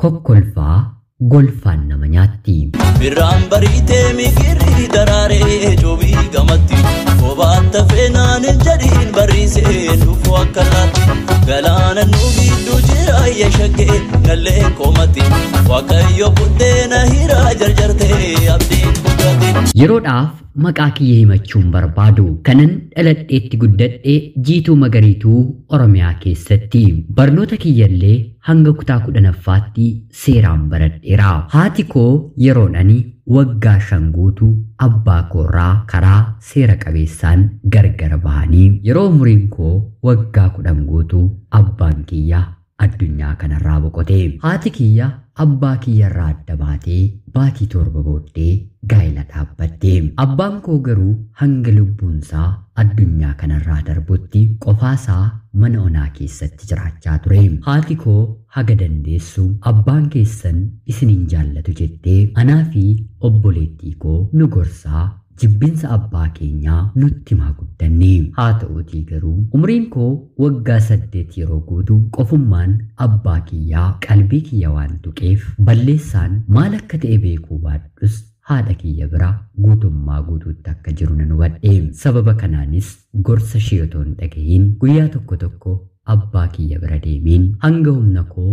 Kokkolfaa golfaan nama nyaatti. Birraan bariitee migirri daraaree coobii gamatti. Kophaatti feenaan jedhiin barriisee nuuf akka laatti. Galaana nu gidduu jira yeshaggee nallee koomatti. Waaqayyo buddeena hiraa jarjartee abdiin kutatti. Yeroodhaaf maqaa kiyya himachuun barbaadu kanan dhaladheetti guddadhe Jiituu Magariituu Oromiyaa keessatti barnoota kiyyallee hanga kutaa 10ffaatti seeraan baradheera. Haati koo yeroon ani waggaa 5 guutuu abbaa koorraa karaa seera qabeessaan gargar bahanii yeroo umuriin koo waggaa 10 guutuu abbaan kiyya addunyaa kanarraa boqote. Haati kiyya abbaa kiyyarraa adda baatee baatii 7 booddee gaa'ela dhaabbatte. Abbaan koo garuu hanga lubbuunsaa addunyaa kanarraa darbutti qofaasaa mana onaa keessatti jiraachaa ture. Haati koo haga dandeessu abbaan keessan isinin jaallatu jettee anaa fi obboleettii koo nu gorsaa jibbinsa abbaa keenyaa nutti himaa guddanne. Haa ta'uutii garuu umriin koo waggaa 8 yeroo guutu qofummaan abbaa kiyyaa qalbii kiyya waan tuqeef balleessaan maal akka ta'e beekuu baadhus haadha kiyya bira guutummaa guutuutti akka jiru nan hubadhe. Sababa kanaanis gorsa ishee otoo hin dhaga'iin guyyaa tokko tokko abbaa kiyya bira deemeen hanga humna koo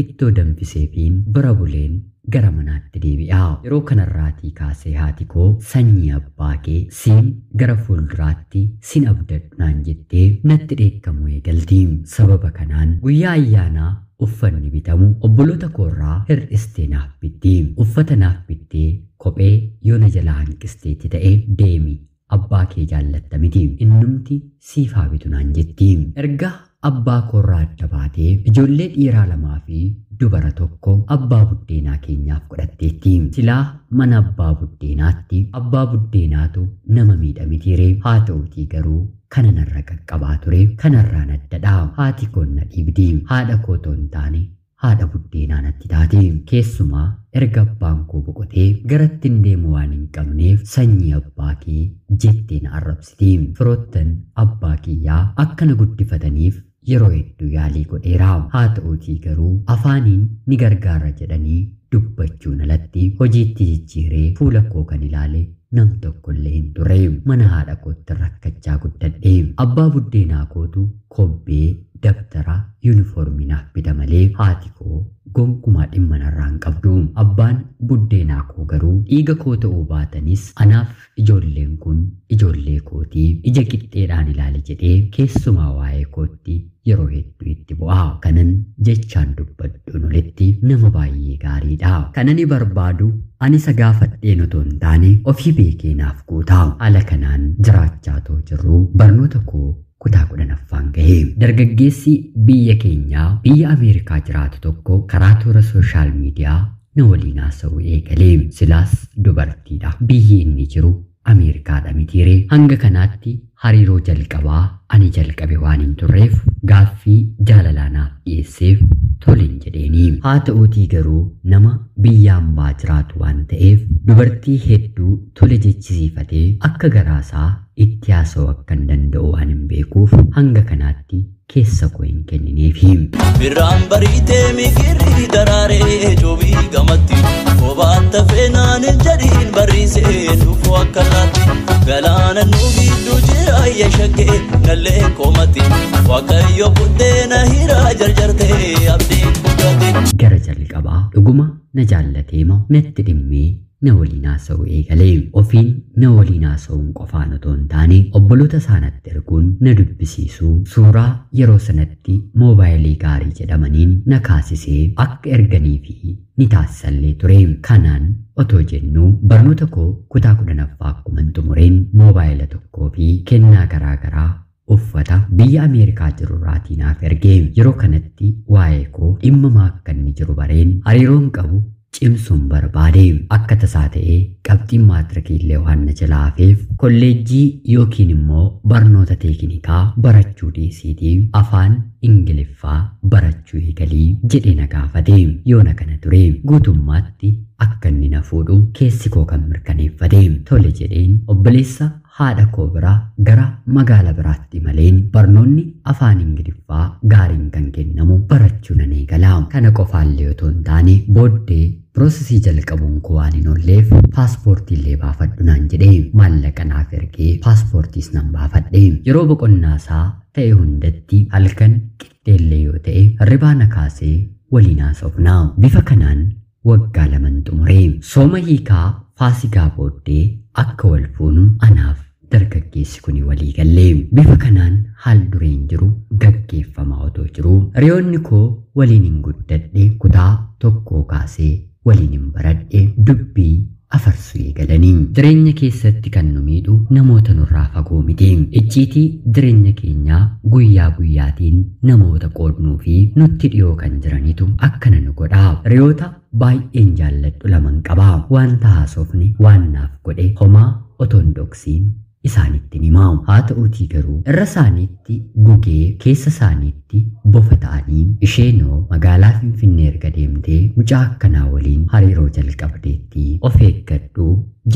ittoo danfiseefiin bira buleen gara manaatti deebi'a. Yeroo kanarraatii kaasee haati koo sanyii abbaa kee siin gara fuulduraatti sin abdadhu naan jettee natti dheekkamuu eegalti. Sababa kanaan guyyaa ayyaanaa uffanni bitamu obboloota koorraa hir'istee naaf bitti. Uffata naaf bittee kophee yoo na jalaa hanqisteetti ta'e deemi abbaa kee jaallatta miti innumti siif haa bitu naan jetti. Erga abbaa koorraa adda baatee ijoollee dhiiraa 2 fi dubara 1 abbaa buddeenaa keenyaaf godhatteetti. Silaa mana abbaa buddeenaatti abbaa buddeenaatu nama miidha mitiire. Haa ta'uutii garuu kana narra qaqqabaa ture kanarraan addadha. Haati koo na dhiibdi. Haadha koo otoo hin taane haadha buddeenaa natti taate. Keessumaa erga abbaan koo boqotee garatti hin deemu waan hin qabneef sanyii abbaa kee jettee na arrabsiti. Firoottan abbaa kiyyaa akka na guddifataniif yeroo hedduu yaalii godheera. Haa ta'uutii garuu afaaniin ni gargaara jedhanii dubbachuun alatti hojiitti jijjiiree fuula koo kan ilaale nam tokkollee hin turre. Mana haadha kootti rakkachaa guddadhe. Abbaa buddeenaa kootu kobbee dabtara yuunifoormii naaf bita malee haati koo gonkumaa dhimma narraa hin qabdu. Abbaan buddeenaa koo garuu dhiiga koo ta'uu baatanis anaaf ijoolleen kun ijoollee kootii ija qixxeedhaan ilaale jedhee keessumaa waa'ee kootti yeroo hedduu itti bu'a. Kanan jechaan dubbadhuun olitti nama baay'ee gaariidha. Kanani barbaadu ani isa gaafadheen otoo hin taane ofii beekee naaf guuta. Haala kanaan jiraachaa otoo jirru barnoota koo kutaa 10ffaan gahe. Dargaggeessi biyya keenyaa biyya Ameerikaa jiraatu tokko karaa toora sooshaal miidiyaa na waliin haasa'uu eegale. Silaas dubartiidha. Biyyi inni jiru Ameerikaadha mitiire. Hanga kanaatti hariiroo jalqabaa ani jalqabe waan hin turreef gaaffii jaalalaa naaf dhiyeesseef toleen jedheeni. Haa ta'uutii garuu nama biyya ambaa jiraatu waan ta'eef dubartii hedduu tole jechisiifatee akka garaasaa itti haasa'uu akka hin danda'u waan hin beekuuf hanga kanaatti keessa koo hin kennineefi. Birraan bariitee migirri daraaree coobii gamatti. Kophaatti feenaan jedhiin barriisee nuuf akka laatti. Galaana nu gidduu jira yeshaggee nallee koomatti. Waaqayyo buddeena hiraa jarjartee abdiin kutatti. Gara jalqabaa dhuguma na jaallateema natti dhimmee na waliin haasa'uu eegale. Ofiin na waliin haasa'uun qofaan otoo hin taane obboloota isaanatti erguun na dubbisiisuu suuraa yeroo sanatti moobaayilii gaarii jedhamaniin na kaasisee akka erganii fi ni taasisallee ture. Kanaan otoo jennuu barnoota koo kutaa 10ffaa akkuma xumureen moobaayila tokkoo fi kennaa garaa garaa uffata biyya Ameerikaa jirurraatii naaf ergee. Yeroo kanatti waa'ee koo dhimma akka inni jiru bareen hariiroon qabu cimsuun barbaade. Akka tasaa ta'ee qabxiin maatirikii illee waan na jalaa hafeef kolleejjii yookiin immoo barnoota teeknikaa barachuu dhiisiitii afaan Ingiliffaa barachuu eegalii jedhee na gaafate. Yoona kana ture guutummaatti akka inni na fuudhu keessi koo kan mirkaneeffate. Tole jedheen obboleessa haadha koo biraa gara magaala biraatti maleen barnoonni afaan Ingiliffaa gaariin kan kennamu barachuu nan eegala. Kana qofaallee otoo hin taane booddee piroosesii jalqabuun koo waan hin oolleef paaspoortii illee baafadhu naan jedhee maallaqa naaf ergee paaspoortiis nan baafadhe. Yeroo boqonnaa isaa ta'e hundatti halkan qixxeellee yoo ta'e hirribaa na kaasee waliin haasofna. Bifa kanaan waggaa laman xumure. Sooma hiikaa Faasigaa booddee akka wal fuunu anaaf dargaggeessi kun walii galle. Bifa kanaan haal dureen jiru gaggeeffamaa otoo jiru hiriyoonni koo waliin hin guddadhe, kutaa tokkoo kaasee waliin hin baradhe dubbii afarsuu eegalanii. Jireenya keessatti kan nu miidhu namoota nurraa fagoo miti. Icciitii jireenya keenyaa guyyaa guyyaatiin namoota qoodnuu fi nutti dhiyoo kan jiranitu akkana nu godha. Hiriyoota baay'een jaalladhu laman qaba. Wanta haasofni waan naaf godhe homaa otoo hin dhoksiin isaanitti himaa. Haa ta'uutii garuu irra isaaniitti gugee keessa isaaniitti bofa ta'anii isheenoo magaalaa Finfinnee erga deemtee mucaa akkanaa waliin hariiroo jalqabdeetti of eeggadhu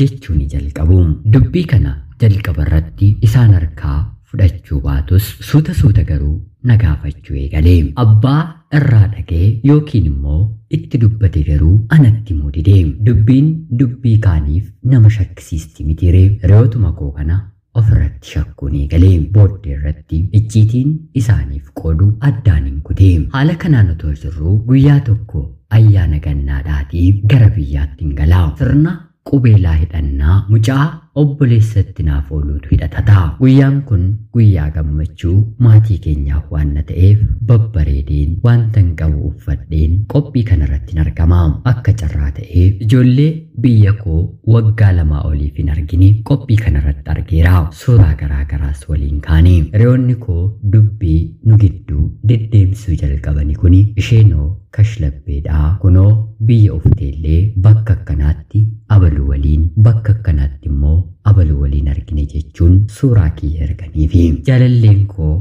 jechuu ni jalqabu. Dubbii kana jalqaba irratti isaan harkaa fudhachuu baatus suuta suuta garuu na gaafachuu eegale. Abbaa irraa dhagee yookiin immoo itti dubbate garuu anatti himuu dide. Dubbiin dubbii kaaniif nama shakkisiisti mitiiree hiriyootuma koo kana ofirratti shakkuun eegale. Booddee irratti icciitiin isaaniif qoodu addaan hin kute. Haala kanaan otoo jirru guyyaa tokko ayyaana gannaadhaatii gara biyyaatti hin galaa. Sirna qubeelaa hidhannaa mucaa obboleessatti naaf ooluutu hidhatata. Guyyaan kun guyyaa gammachuu maatii keenyaaf waan na ta'eef babbareedeen wanta hin qabu uffadheen qophii kanarratti hin argama. Akka carraa ta'ee ijoollee biyya koo waggaa 2 oliif hin argine qophii kanarratti argeera. Suuraa garaa garaas waliin kaane. Hiriyoonni koo dubbii nu gidduu deddeemsuu jalqabani kuni isheenoo kashlabbeedhaa, kunoo biyya ufteellee bakka akkanaatti abaluu waliin, bakka akkanaatti immoo abaluu waliin argine jechuun suuraa kiyya erganiifi jaalalleen koo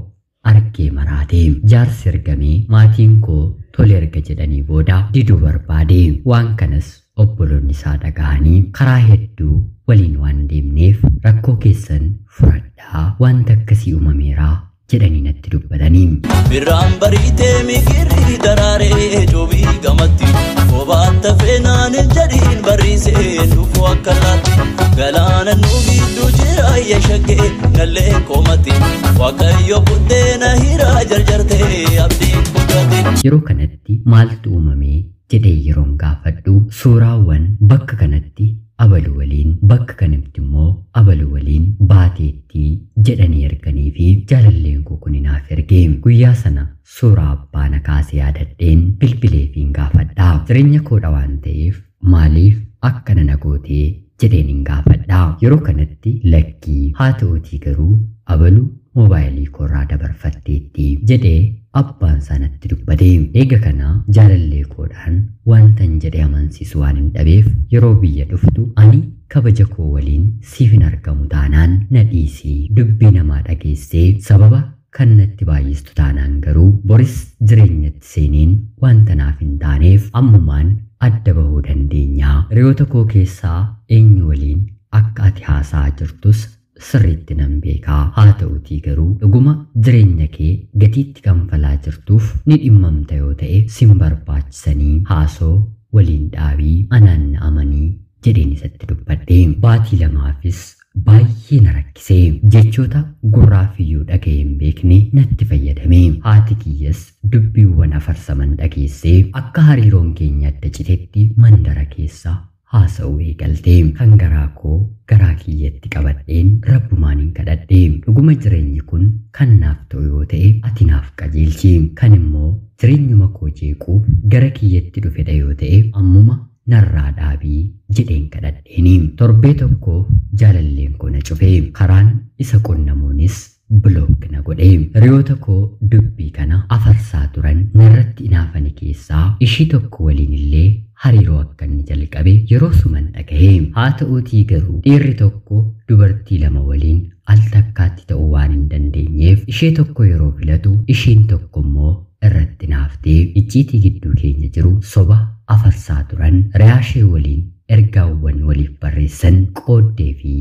argee maraate. Jaarsi ergamee maatiin koo tole erga jedhanii booda diduu barbaade. Waan kanas obboloonni isaa dhaga'anii karaa hedduu waliin waan deemneef rakkoo keessan furadhaa, wanta akkasii uumameeraa jedhanii natti dubbatanii. Birraan bariitee migirri daraaree joobii gamatti kophaatti feenaan hin jedhiin barriisee dhufuu akka laatti galaana nu gidduu jira yashaggee nallee koomatti waaqayyo buddeena hiraa jarjartee abdii kutate. Yeroo kanatti maaltu uumamee jedhee yeroon gaafadhu suuraawwan bakka kanatti abaluu waliin, bakka kanatti immoo abaluu waliin baateetti jedhanii erganii fi jaalalleen koo kun naaf erge. Guyyaa sana suuraa abbaa na kaasee yaadadheen bilbileefiin gaafadha. Jireenya koodha waan ta'eef maaliif akkana na gootee jedheen hin gaafadha. Yeroo kanatti lakkii, haa ta'uutii garuu abaluu moobaayilii koorraa dabarfatteetti jedhee abbaan sanatti dubbate. Eega kana jaalallee koodhaan wantan jedhee amansiisu waan hin dhabeef yeroo biyya dhuftu ani kabaja koo waliin siif hin argamu taanaan na dhiisii, dubbii namaa dhageessee sababa kan natti baay'istu taanaan garuu boris jireenyatti seeneen wanta naaf hin taaneef ammumaan adda bahuu dandeenya. Hiriyoota koo keessaa eenyu waliin akka ati haasa'aa jirtus sirriitti nan beekaa. Haa ta'uutii garuu dhuguma jireenya kee gatiitti kanfalaa jirtuuf ni dhimmamta yoo ta'e sin barbaachisanii haasoo waliin dhaabii anaan na amanii jedheen isatti dubbadhe. Baatii 2fis baay'ee na rakkise. Jechoota gurraafiyyuu dhaga'ee hin beekne natti fayyadame. Haati kiyyas dubbiiwwan afarsaman dhageessee akka hariiroon keenya adda citetti mandara keessa haasa'uu eegalte. Kan garaa koo garaa kiyyatti qabadheen rabbumaan hin kadhadhe. Dhuguma jireenyi kun kan naaf ta'u yoo ta'e ati naaf qajeelchi, kan immoo jireenyuma koo jeequuf gara kiyyatti dhufedha yoo ta'e ammuma narraa dhaabii jedheen kadhadheeni. Torbee tokkoof jaalalleen koo na cufe. Karaan isa qunnamuunis bilook na godhe. Hiriyoota koo dubbii kana afarsaa turan narratti inaafani keessaa ishii tokko waliin illee hariiroo akka inni jalqabe yeroo suman dhagahe. Haa ta'uutii garuu dhiirri tokko dubartii 2 waliin al takkaatti ta'uu waan hin dandeenyeef ishee tokko yeroo filatu ishiin tokko immoo irratti naaftee icciitii gidduu keenya jiru soba afarsaa turan riyaashee waliin ergaawwan waliif barreessan qooddee fi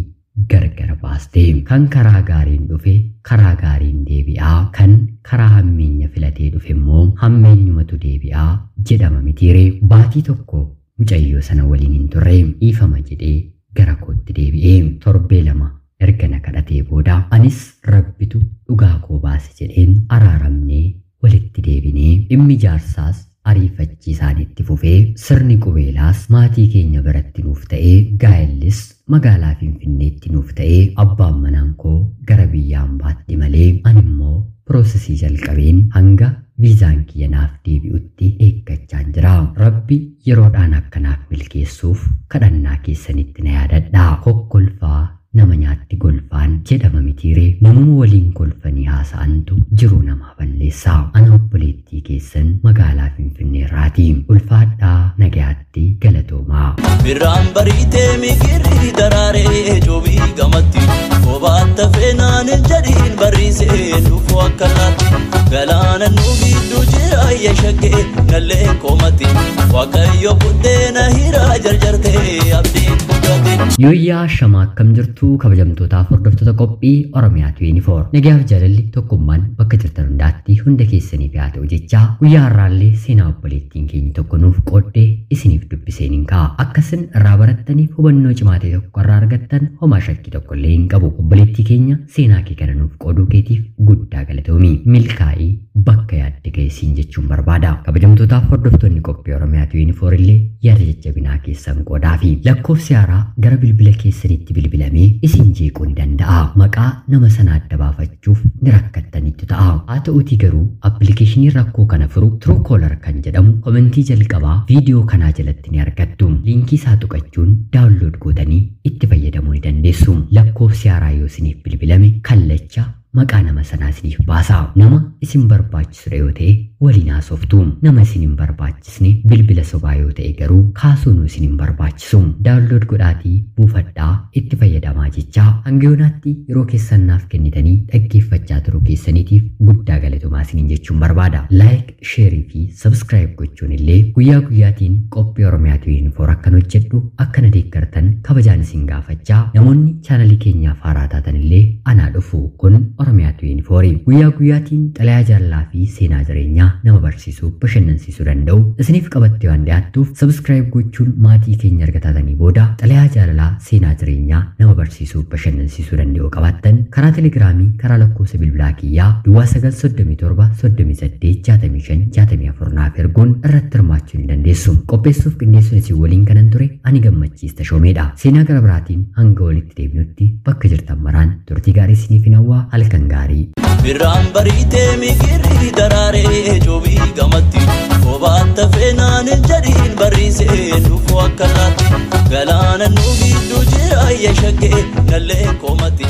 gargar baaste. Kan karaa gaariin dhufe karaa gaariin deebi'aa, kan karaa hammeenya filatee dhufe immoo hammeenyumatu deebi'aa jedhama mitiire. Baatii tokko mucayyoo sana waliin hin turre. Dhiifama jedhee gara kootti deebi'ee torbee 2 erga na kadhatee booda anis rabbitu dhugaa koo baase jedheen araaramnee walitti deebinee dhimmi jaarsaas ariifachiisaan itti fufee sirni qubeelaas maatii keenya biratti nuuf ta'ee gaa'ellis magaalaa Finfinneetti nuuf ta'ee abbaan manaan koo gara biyya hambaatti malee ani immoo piroosesii jalqabeen hanga viizaan kiyya naaf deebi'utti eeggachaan jira. Rabbi yeroodhaan akkanaaf milkeessuuf kadhannaa keessanitti na yaadadhaa. Kokkolfaa nama nyaatti golfaan jedhama mitiire. Namuma waliin kolfanii haasa'antu jiruu namaa balleessaa. Ana obboleettii keessan magaalaa Finfinneerraati. Ulfaadhaa, nagayaatti, galatoomaa. Birraan bariitee migirri daraaree coobii gamatti Kophaatti feenaan hin jedhiin barriisee dhufuu akka laatti Galaana nu gidduu jira yashaggee nallee koomatti Waaqayyo buddeena hiraa jarjartee abdiin kutatti. Yooyyaa shamaa akkam jirtu kabajamtootaaf hordoftoota qophii Oromiyaa 24. Nagayaaf jaalalli tokkummaan bakka jirtan hundaatti hunda keessaniif haa ta'u jechaa guyyaa har'aallee seenaa obboleettiin keenya tokko nuuf qooddee isiniif dubbiseen hin ka'a. Akkasin irraa barattaniif hubannoo cimaa ta'e tokko irraa argattan homaa shakkii tokko illee hin qabu. Obboleettii keenya seenaa kee kana nuuf qooduu keetiif guddaa galatoomi. Milkaa'ii bakka yaadde ga'isiin jechuun barbaada. Kabajamtootaaf hordoftoonni qophii Oromiyaa 24 illee yaada jajjabinaa keessan qoodaa fi lakkoofsi haaraa gara bilbila keessanitti bilbilamee isin jeequu ni danda'a. Maqaa nama sana adda baafachuuf ni rakkattanitti ta'a. Haa ta'uutii garuu appilikeeshinii rakkoo kana furu Truecaller kan jedhamu komentii jalqabaa viidiyoo kanaa jalatti ni argattu. Liinkii isaa tuqachuun daawunlood gootanii itti fayyadamuu ni dandeessu. Lakkoofsi haaraa yoo isiniif bilbilame kallacha maqaa nama sanaa isiniif baasa. Nama isin barbaachisudha yoo ta'e waliin haasoftu. Nama isin hin barbaachisne bilbila sobaa yoo ta'e garuu kaasuun isin hin barbaachisu. Daawunlood godhaatii buufadhaa itti fayyadamaa jechaa hanga yoonaatti yeroo keessan naaf kennitanii dhaggeeffachaa turuu keessaniitiif guddaa galatoomaa isiniin jechuun barbaada. Laayik, sheerii fi sabskiraayib gochuun illee guyyaa guyyaatiin qophii Oromiyaa 24 akkan hojjedhu akkana deeggartan kabajaan isin gaafachaa namoonni chaanalii keenyaaf haaraa taatan illee anaa dhufu. Kun Oromiyaa 24 guyyaa guyyaatiin xalayaa jaalalaa fi seenaa jireenyaa nama barsiisuu bashannansiisuu danda'u isiniif qabattee waan dhiyaattuuf sabskiraayib gochuun maatii keenya argataatanii booda xalayaa jaalalaa seenaa jireenyaa nama barsiisuu bashannansiisuu danda'u qabaattan karaa telegiraamii karaa lakkoofsa bilbilaa kiyyaa duwwaa 937 38 65 64 naaf erguun irratti hirmaachuu ni dandeessu. Qopheessuuf qindeessuun isin waliin kanan ture ani Gammachiis Tashoomeedha. Seenaa gara biraatiin hanga walitti deebinutti bakka jirtan maraan turtii gaarii isiniif hin hawwaa. Halkan gaarii. Birraan bariitee migirri daraaree coobii gamatti Kophaatti feenaan hin jedhiin barriisee dhufuu akka laatti Galaana nu gidduu jira yashaggee nallee koomatti.